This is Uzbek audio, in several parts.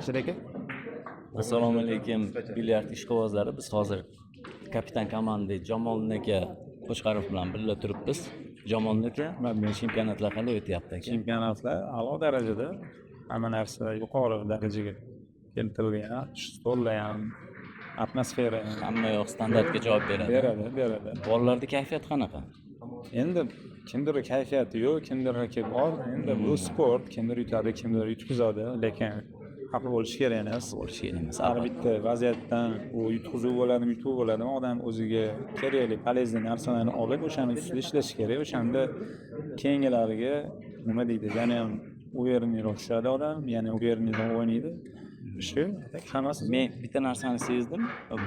Sher aka. Assalomu alaykum, bilyard ishqibozlari. Biz hozir kapitan komanda Jamoliddin aka Qo'chqorov bilan birga turibmiz. Jamoliddin aka, chempionatlar qanday o'tyapti, aka? Chempionatlar a'lo darajada, hamma narsa yuqori darajaga keltirilgan, stollar ham, atmosfera ham. Hamma yoq standartga javob beradi. Beradi, beradi. Bolalarda kayfiyat qanaqa? Endi kimdir kayfiyati yo'q, kimdirniki bor. Endi bu sport, kimdir yutadi, kimdir yutqizadi, lekin xafa bo'lish kerak emas. Bo'lishi kerak emas. Har Albatta. bitta vaziyatdan, u yutqizuv bo'ladimi, yutuv bo'ladimi, odam o'ziga kerakli, полезный narsalarni olib, o'shani ustida ishlashi kerak. O'shanda keyingilariga, nima deydi, yana ham уверенный roq tushadi odam, yana уверенный roq o'ynaydi. Shu hammasi. Men bitta narsani sezdim,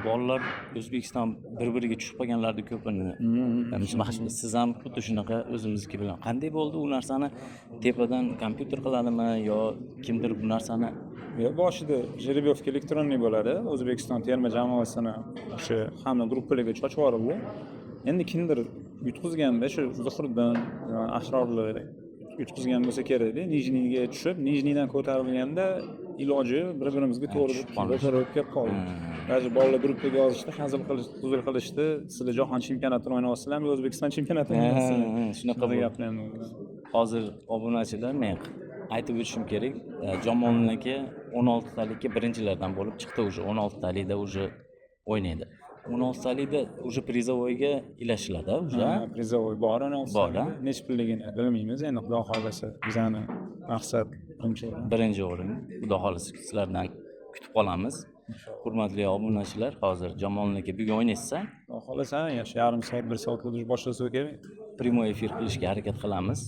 bolalar O'zbekiston bir biriga tushib qolganlarni ko'pini. Mana shu siz ham xuddi shunaqa o'zimizniki bilan. Qanday bo'ldi u narsani? Tepadan kompyuter qiladimi yo kimdir bu narsani? Yo'q, boshida жеребьевка электронный bo'ladi. O'zbekiston terma jamoasini o'sha hamma gruppalarga chochib yuborildi. Endi kimdir yutqizganda, shu Zuhriddin, Ashrorlar yutqizgan bo'lsa kerakda, Нижний ga tushib, Нижний dan ko'tarilganda iloji bir birimizga to'g'ri Tushib qolish. To'g'ri kelib qoldi. Даже bolalar gruppaga yozishdi, hazil qilish, huzur qilishdi: "Sizlar jahon chempionatini o'ynayapsizlarmi, O'zbekiston chempionatini o'ynayapsizlar?" Shunaqa Shunaqa bo'ldi. gaplar ham bo'ldi. Hozir obunachilar, men aytib o'tishim kerak, Jamoliddin aka 16 talikka birinchilardan bo'lib chiqdi. Уже 16 talikda уже o'ynaydi. 16 talikda уже призовой ga ilashiladi уже. Ha, призовой bor 16. Bor, a? Nechi pulligini bilmaymiz endi. Xudo xohlasa, bizani maqsad birinchi o'rin. Birinchi o'rin, xudo xohlasa, sizlardan kutib qolamiz. Hurmatli obunachilar, hozir Jamoliddin aka bugun o'ynaysiz? Xudo xohlasa, yaxshi, yarim soat, bir soat boshlasa kerak. Прямой эфир qilishga harakat qilamiz.